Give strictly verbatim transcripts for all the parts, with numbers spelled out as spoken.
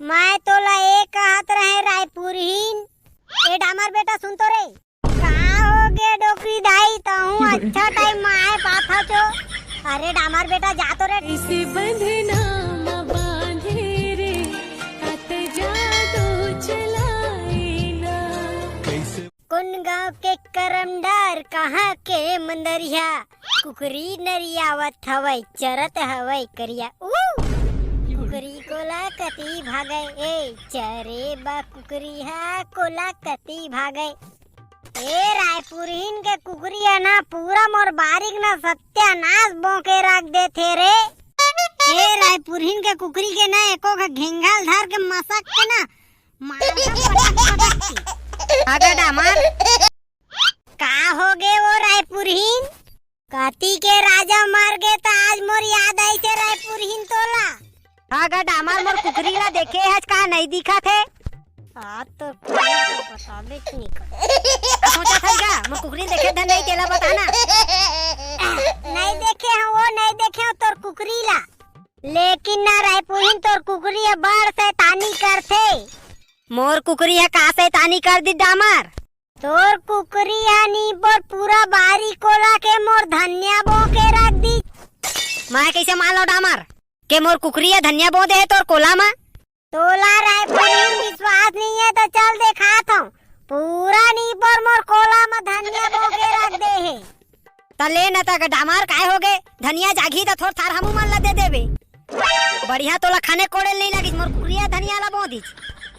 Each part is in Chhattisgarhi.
मैं तोला ए कहत रहे रायपुरहीन। ए डामर बेटा सुन तो रे। का हो गे डोकरी दाई, तहूँ अच्छा टाइम में आए पाथो चो। अरे डामर बेटा जा तो रे। इसे बंधना म बांधे रे, अत जादू चलाए ना। कोन गाँव के करमडार, कहाँ के मंदरिया, कुकरी नरियावत हवय, चरत हवय करिया। ऊ! कुकरी कोला कति भागय, ए, चरे बा कुकरी हा कोला कति भागय। ए, रायपुरहीन के कुकरी ह ना, पूरा मोर बारी के ना सत्यानाश बोके रख देथे रे। ए, रायपुरहीन के कुकरी के ना, एको घ घेंघल धर के मसक के ना, मार के पटक पटक के। अगर डामर। का हो गे वो रायपुरहीन? कति के राजा मर गे त आज मोर याद आइसे रायपुरहीन तोला। अगर डामर मोर कुकरी ला देखे हस का नइ दिखत हे? आज तो कुकरी ला बताबे के नइ कर। आ सोचत हस का मोर कुकरी देखे धन नइ तेला बता ना। नइ देखे हँव वो, नइ देखे हँव तोर कुकरी ला। लेकिन ना रायपुरहीन तोर कुकरी ह बड़ सैतानी करथे। मोर कुकरी ह का सैतानी कर दी डामर? तोर कुकरी ह नीपोर पूरा बारी कोला के मोर धनिया बो के रख दी। मैं कइसे मान लव डामर के मोर कुकरी ह धनिया बो दे हे तोर कोला म? तोला रायपुरहीन विश्वास नइ हे त चल देखात हँव, पूरा नीपोर मोर कोला म धनिया बो के रख दे हे। त ले न त डामर काय हो गे, धनिया जागही त थोर थार हमू मन ला दे देबे। बढ़िया तोला खने कोड़े ल नइ लागिस, मोर कुकरी ह धनिया ला बो दिस।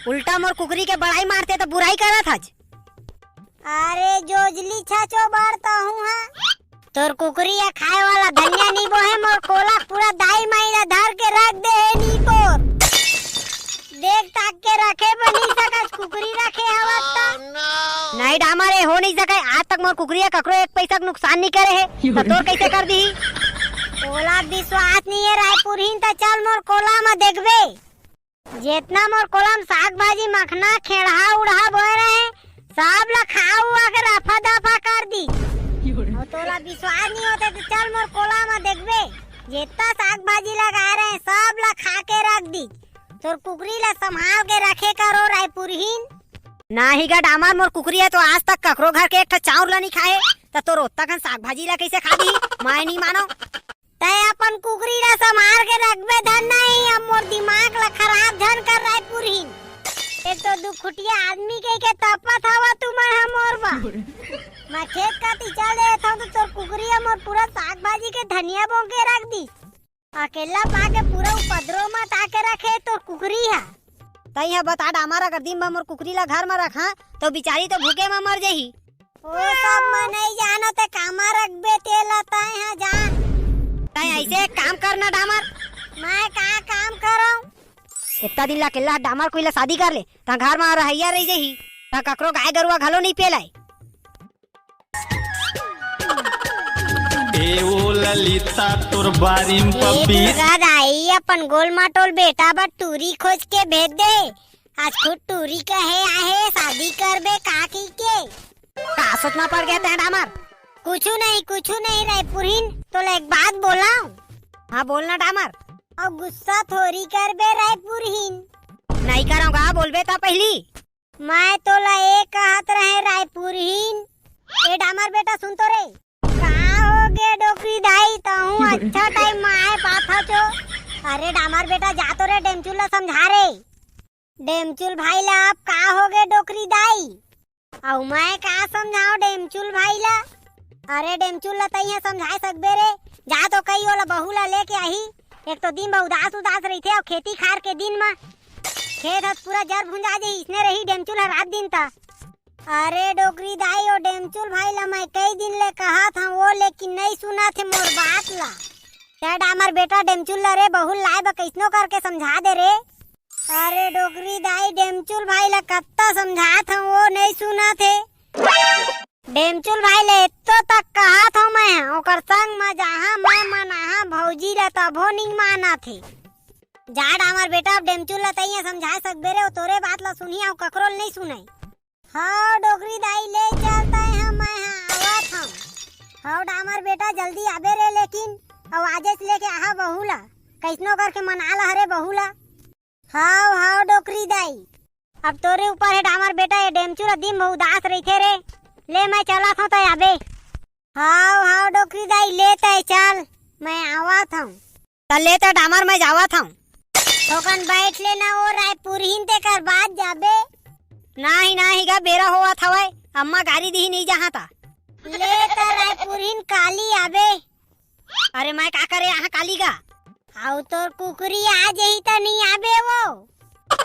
उल्टा मोर कुकरी के बड़ाई मारते त बुराई करत हस। अरे जोजली छचो बड़ तहूँ हा। तोर कुकरी ह खाए वाला धनिया नइ बोहे, मोर कोला पूरा दाई माई ला धर के रख दे हे नीपोर। देख ताक के रखे बर नइ सकस, कुकरी रखे हवस त। नहीं डामर, ए हो नइ सके। आज तक मोर कुकरी ह ककरो एक पैसा के नुकसान नइ करे हे, त तोर कइसे कर दिही? तोला विश्वास नइ हे रायपुरहीन, त चल मोर कोला म देखबे। जेतना मोर कोला म साग भाजी, मखना, खेड़हा उड़हा बोए रहे, सब ला खा उआ के रफा दफा कर दी। अउ तोला विश्वास नइ होते त चल मोर कोला म देखबे, जेतना साग भाजी लगाए रहे सब ला खा के रख दी। तोर कुकरी ला संभाल के रखे करो रायपुरहीन। नाही गा डामर, मोर कुकरी ह तो आज तक ककरो घर के एक ठा चाउर ला नइ खाए, त तोर ओतका कन साग भाजी ला कइसे खा दिही? मैं नइ मानव। तैं अपन कुकरी ला संभाल के रखबे धन नहीं, अब मोर दिमाग ला खराब झन कर रायपुरहीन। एक तो दू खुटिया आदमी कहिके तपत हवा तुमन ह मोर बर। मैं खेत कति चल देत हँव त तोर कुकरी ह मोर पूरा साग भाजी के धनिया बो के रख दिस। अकेल्ला पाके पूरा उपद्रव म ताके रखे तोर कुकरी ह। तैं ह बता डामर, अगर दिन भर मोर कुकरी ला घर म रखहा त बिचारी तो भूखे म मर जही। ओ सब मैं नइ जानँव, तैं कामा रखबे तेला, तैं ह जान। तैं अइसे एक काम कर ना डामर। मैं का काम करँव? एतना दिन ला अकेल्ला डामर कोई ला शादी कर ले, त घर म रहइया रहि जही, त ककरो गाय गरुवा घलो नइ पेलाय। ए ओ ललिता तोर बारी म ए पब्बी। दुर्गा दाई, अपन गोल मटोल बेटा बर टूरी खोज के भेज दे। आज खुद टूरी कहे आहे शादी करबे का कहिके। का सोच म पड़ गे तैं डामर? कुछु नहीं, कुछु नहीं रायपुरहीन, तोला एक बात बोलँव। हाँ बोल ना डामर। अउ गुस्सा थोरी करबे रायपुरहीन। नहीं करँव गा, बोलबे त पहिली। मैं तोला ए कहत रहे रायपुरहीन। ए डामर बेटा सुन तो रे। का हो गे डोकरी दाई, तहूँ अच्छा टाइम म आए पाथो चो। अरे डामर बेटा जा तो रे, डेमचुल ला समझा रे। डेमचुल भाई ला अब का हो गे डोकरी दाई? अउ मैं का समझाँव डेमचुल भाई ला? अरे डेमचुल ला तइहाँ समझाए सकबे रे। जा तो कई ओला बहू ला लेके आही। एक तो दिन भर उदास उदास रहिथे अउ खेती खार के दिन म खेत ह पूरा जर भुंजा जाही, इसने रही डेमचुल ह रात दिन त। अरे डोकरी दाई, ओ डेमचुल भाई ला मैं कई दिन ले कहत हँव, ओ लेकिन नइ सुनत हे मोर बात ला। तैं डामर बेटा डेमचुल ला रे बहू लाए बर कइसनो करके समझा दे रे। अरे डोकरी दाई, डेमचुल भाई ला कत्ता समझात हँव, ओ नइ सुनत हे। डेमचुल भाई ले एत्तो तक कहत हँव मैं, ओकर संग म जाहाँ मैं मनाहाँ भौजी ला तभो नइ मानत हे। जा डामर बेटा, अब डेमचुल ला तइहाँ समझाए सकबे रे, ओ तोरे बात ला सुनही, अउ ककरो ल नइ सुनय। हव डोकरी दाई, ले चल तैं ह, मैं ह आवत हँव। हव डामर बेटा, जल्दी आबे रे, लेकिन अउ आजेच लेके आहा बहू ला, कइसनो करके मना ला हरे बहू ला। हाव हाव डोकरी दाई। अब तोरे ऊपर हे डामर बेटा, ये डेमचुल ह दिन भर उदास रहिथे रे। ले मैं चलत हंव, तैं आबे। हाव हाव डोकरी दाई, ले तैं चल, मैं आवत हंव। त ले त डामर, मैं जावत हंव। थोकन बइठ ले ना, ओ रायपुरहिन, तेकर बाद जाबे। नाही नाही गा, बेरा होवत हवय, अम्मा गारी दिही, नइ जाहां त। ले त रायपुरहिन काली आबे। अरे मैं का करे आहां काली गा? अउ तोर कुकरी आ जही त नइ आबे वो।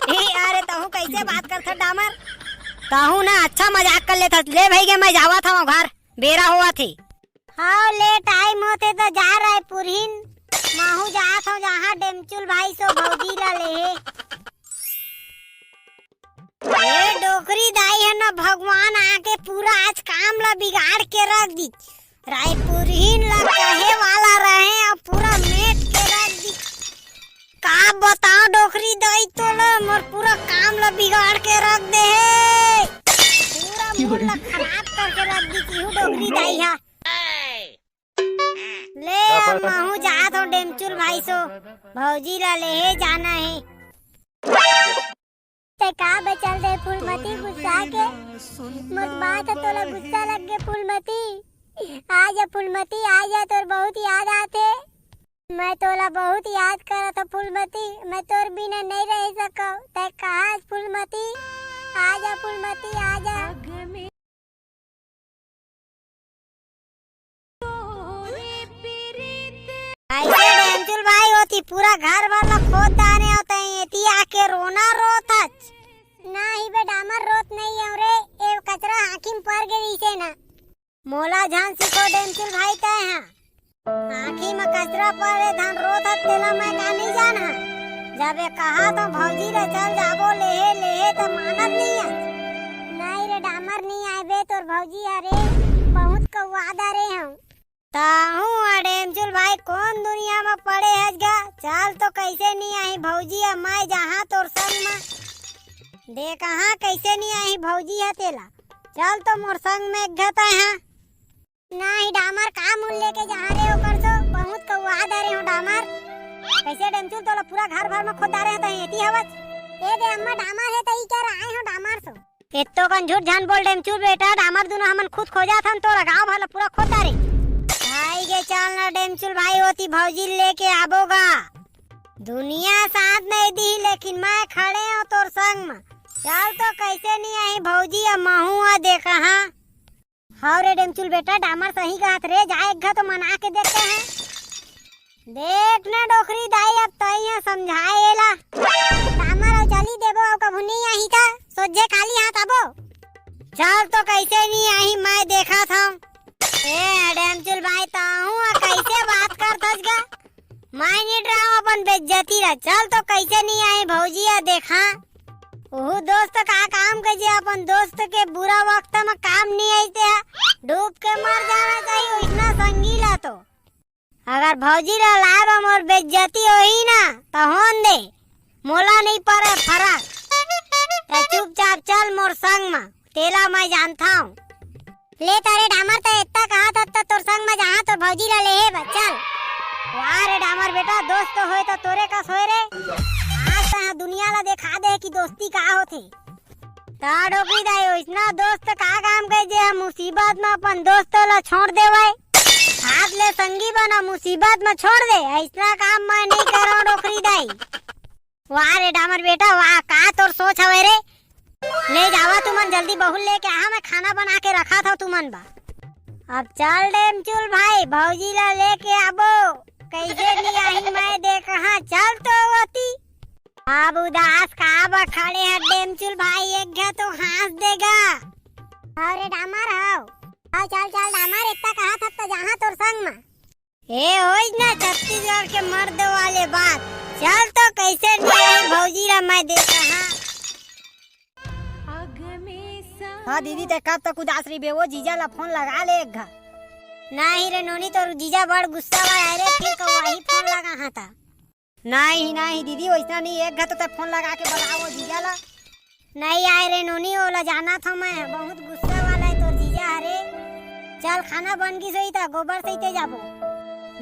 ए, अरे तहूं कइसे बात करथस डामर? तहूं ना अच्छा मजाक कर लेथस। ले भई गे, मैं जावत हंव घर, बेरा होवत हे। हाव, ले टाइम होथे त जा रायपुरहिन, महूं जात हंव जाहां डेमचुल भाई सो भौजी ला लेहे। ए डोकरी दाई ह न भगवान आके पूरा आज काम ला बिगाड़ के रख दिस। रायपुरहिन ला कहे वाला रहेंव, पूरा मेट के रख दिस। का बतांव डोकरी दाई तोला, मोर पूरा काम ला बिगाड़ के रख दे हे। पूरा मूड ला खराब करके रख दिस इहू डोकरी दाई ह। ले अब महूं जात हंव डेमचुल भाई सो, भौजी ला लेहे जाना हे। तैं का बे चल दे फूलमती गुस्सा के, मोर बात ह तोला गुस्सा लग गे फूलमती। आ जा फूलमती, आ जा, तोर बहुत याद आथे। मैं तोला बहुत याद करत हंव फूलमती, मैं तोर बिना नइ रह सकंव। तैं कहां हस फूलमती? आ जा फूलमती, आ जा। अइसे डेमचुल भाई, ओती पूरा घर भर ला खोद डारे हंव, तैं एती आके रोना रोत हस। नाही बे डामर, रोत नइ हंव रे, ए कचरा आंखी म पर गे रिहिसे ना। मोला झन सिखो डेमचुल भाई तैं ह। आंखी म कचरा परे धन रोत हस तेला मैं का नइ जानंव? जब ए कहाथंव भौजी ला चल जाबो लेहे लेहे त मानत नइ हस। नहीं रे डामर नइ आय बे तोर भौजी ह रे, बहुत कौवा डारे हंव। तहूं ह डेमचुल भाई कोन दुनिया म पड़े हस गा? चल तो कइसे नइ आही भौजी ह, मैं जाहां तोर संग म। देखहां कइसे नइ आही भौजी ह तेला। चल तो मोर संग म एक घत आय हां। नाही डामर, का मुल लेके जाहां रे ओकर सो? बहुत कौवा डारे हंव डामर। कइसे डेमचुल तोला पूरा घर भर म खोद डारे हंव तहीं एती हवस? ए दे अम्मा डामर हे तहीं करा आय हंव डामर सो। एत्तो कन झूठ झन बोल डेमचुल बेटा, डामर दुनो हमन खुद खोजत हन, तोला गांव भर ल पूरा खोद डारे। भाई गे चल ना डेमचुल भाई, ओती भौजी ल लेके आबो गा। दुनिया साथ नइ दिही लेकिन मैं खड़े हंव तोर संग म। चल तो कइसे नइ आही भौजी, अब महूं ह देखहां। हव रे डेमचुल बेटा, डामर सही कहत रे, जा एक घा तो मना के देखते हैं। देख ना डोकरी दाई, अब तइं ह समझाए एला। डामर अउ चली देबो, अउ कभू नइ आही त सोझे खाली हाथ आबो। चल तो कइसे नइ आही, मैं देखत हंव। ए डेमचुल भाई, तहूं ह कइसे बात करथस गा? मैं नइ डरांव अपन बेइज्जती ला। चल तो कइसे नइ आही भौजी ह देखहां। ओहू दोस्त का काम के जे अपन दोस्त के बुरा वक्त म काम नइ आइस ते ह डूब के मर जाना चाही ओइसना संगी ला तो। अगर भौजी ला लाए बर मोर बेइज्जती होही ना त होन दे, मोला नइ परे फरक। त चुपचाप चल मोर संग म, तेला मैं जानथंव। ले त रे डामर, त एत्ता कहत हस त तोर संग म जाहां तोर भौजी ला लेहे बर, चल। वाह रे डामर बेटा, दोस्त होय त तोरे कस होय रे। आज तहां दुनिया ला देखा दे कि दोस्ती का होथे। त डोकरी दाई, ओइसना दोस्त का काम के जे ह मुसीबत म अपन दोस्त ला छोड़ देवय। हाथ ले संगी बना, मुसीबत म छोड़ दे, अइसना काम मैं नइ करंव डोकरी दाई। वाह रे डामर बेटा, वाह, का तोर सोच हवय रे। ले जावा तुमन जल्दी बहू ल लेके आहा, मैं खाना बना के रखत हंव तुमन बर। अब चल डेमचुल भाई, भौजी ला लेके आबो। कइसे नइ आही मैं देखहां, चल तो ओती। अब उदास का बर खड़े हस डेमचुल भाई, एक घा तो हांस दे गा। हव रे डामर हव। हव चल चल डामर, एत्ता कहत हस त जाहां तोर संग म। ए होइस ना छत्तीसगढ़ के मर्द वाले बात। चल तो कइसे नइ आही भौजी ला मैं देखहां। हां दीदी, तैं कब तक उदास रहिबे? ओ जीजा ला फोन लगा ले एक घा। नहीं रे नोनी, तोर जीजा बड़ गुस्सा वाला आय रे, फिर कौवाही फोन लगाहां त। नहीं नहीं दीदी, ओइसना नहीं, एक घा तो तैं फोन लगा के बला ओ जीजा ला। नहीं आय रे नोनी, ओला जानत हंव मैं, बहुत गुस्सा वाला हे तोर जीजा ह रे। चल खाना बन गिस होही त गोबर सइते जाबो।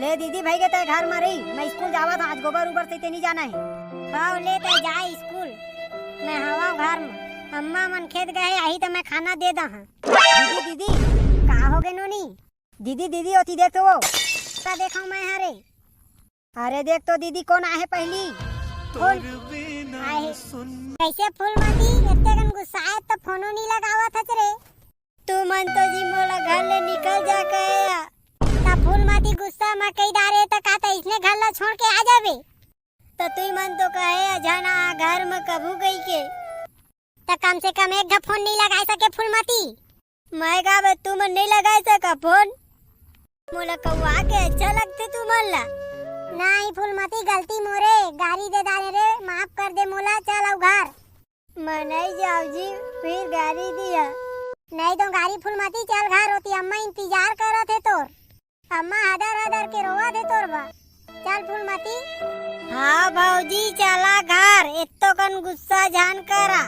ले दीदी भई गे तैं घर म रही, मैं स्कूल जावत हंव, आज गोबर उबर सइते नइ जाना हे। बाव ले त जा स्कूल, मैं हवंव घर म। अम्मा मन खेत गए, आही त मैं खाना दे दहा। दीदी, दीदी, का हो गे नोनी? दीदी, दीदी, ओती देख तो वो। का देखव मैं हरे? अरे देख तो दीदी, कोन आहे पहली? कोन आहे? कैसे फूलमती, एते कन गुस्साए त फोनो नी लगावत हच रे। तुमन तो जी मोला घर ले निकल जा कहे या। त फूलमती गुस्सा म कही डारे त का त इसने घर ला छोड़ के आ जाबे? त तुई मन तो कहे या झन आ घर म कभू कही के। त कम से कम एक घ फोन नी लगाए सके फूलमती? मैं का बे, तुमन नी लगाए सका फोन? मोला कौआ के अच्छा लगथे तुमन ला। नहीं फूलमती, गलती मोरे, गारी दे डारे रे, माफ कर दे मोला, चल अउ घर। मैं नहीं जाव जी, फिर गारी दिया। नहीं तो गारी फूलमती, चल घर, ओती अम्मा इंतजार करत हे तोर। अम्मा हदर हदर के रोवत हे तोर बा। चल फूलमती। हाँ भौजी, चला घर, एत्तो कन गुस्सा झन करा।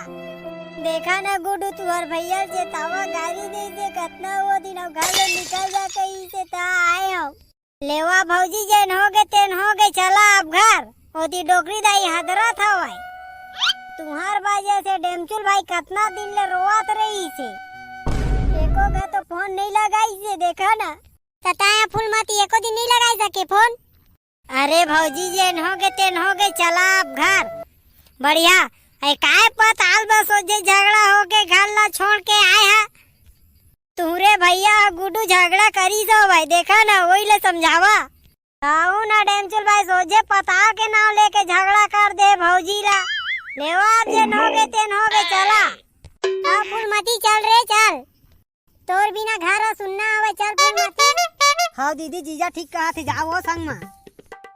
देखा न गुड्डू, तुहर भैया चेतावा गारी दे दे, कतना वो दिन अब घर ले निकल जा कही से त आए हव। लेवा भौजी, जेन हो गे तेन हो गे, चला अब घर। ओती डोकरी दाई हदरत हवय। तुहर वजह से डेमचुल भाई कतना दिन ले रोवत रहिस हे। एको घ तो फोन नहीं लगाइस हे, देखा ना। त तैं फूलमती एको दिन नहीं लगाए सके फोन? अरे भौजी, जेन हो गे तेन हो गे, चला अब घर। बढ़िया। ए काय पताल बस ओजे झगड़ा हो के घर ला छोड़ के आए हा। तुहरे भैया ह गुड्डू झगड़ा करिस हो भाई, देखा ना, ओही ले समझावा। कहूँ ना डेमचुल भाई, सोझे पताल के नाव लेके झगड़ा कर दे भौजी ला। लेवा अब जेन हो गे तेन हो गे, चला। हाँ फूलमती, चल रे चल, तोर बिना घर ह सुन्ना हवय, चल फूलमती। हाँ दीदी, जीजा ठीक कहत हे, जाओ संग मा।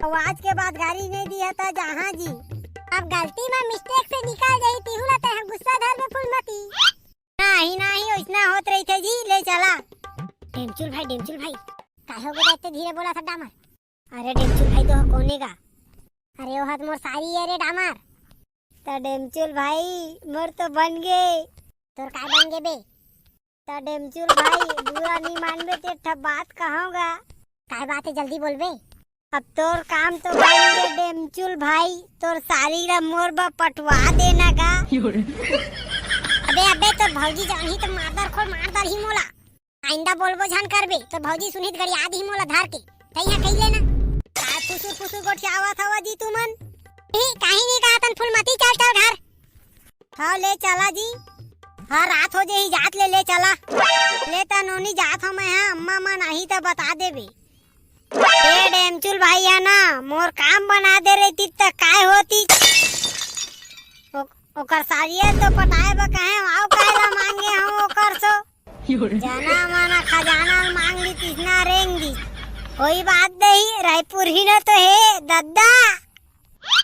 अउ आज के बाद गारी नहीं दिया त जहाँ जी। अब गलती म मिस्टेक से निकल जाही, तिहू ला तैं गुस्सा धर में फूलमती। नहीं नहीं, ओइसना होत रहिथे जी, ले चला। डेमचुल भाई, डेमचुल भाई। काय हो गे, एते धीरे बोलत हस डामर? अरे डेमचुल भाई, तो कोने का? अरे ओह त मोर सारी ए रे डामर। त डेमचुल भाई, मोर तो बन गे। तोर काय बन गे बे? त डेमचुल भाई, बुरा नहीं मानबे ते ठा बात कहूँगा। काय बात हे, जल्दी बोलबे। अब तोर काम तो बन गे डेमचुल भाई, तोर सारी ला मोर बर पटवा देना का। अबे अबे, तोर भौजी जानही त मार दर खोल मार दरही मोला। आइंदा बोलबो झन करबे, तोर भौजी सुनही त गरिया दिही मोला धर के। तैं हा कहि लेना। काय फुसुर फुसुर गोठियावत हवा जी तुमन? ही, काहीं नहीं कहतन फूलमती, चल चल घर। हाँ ले चला जी। हाँ रात हो जेही, जात ले ले चला। ले त नोनी जात हो मैं, हाँ अम्मा मन आही त बता देबे। ए डेमचुल भाई हे ना, मोर काम बना दे रहितिस त काय होतिस? ओ-, ओकर सारिया तो पटाए बर कहे, आउ काहे ला मांगे हूँ ओकर सो? जना मना खजाना मांग ली, तिसना रेंग दी। कोई बात नहीं, रायपुर ही ना तो हे दद्दा।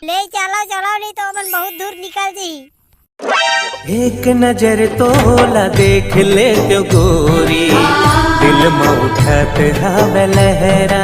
ले चलो चलो, नहीं तो अपन बहुत दूर निकल जी। एक नजर तोला देख ले तो गोरी, दिल में उठत हवे लहरा।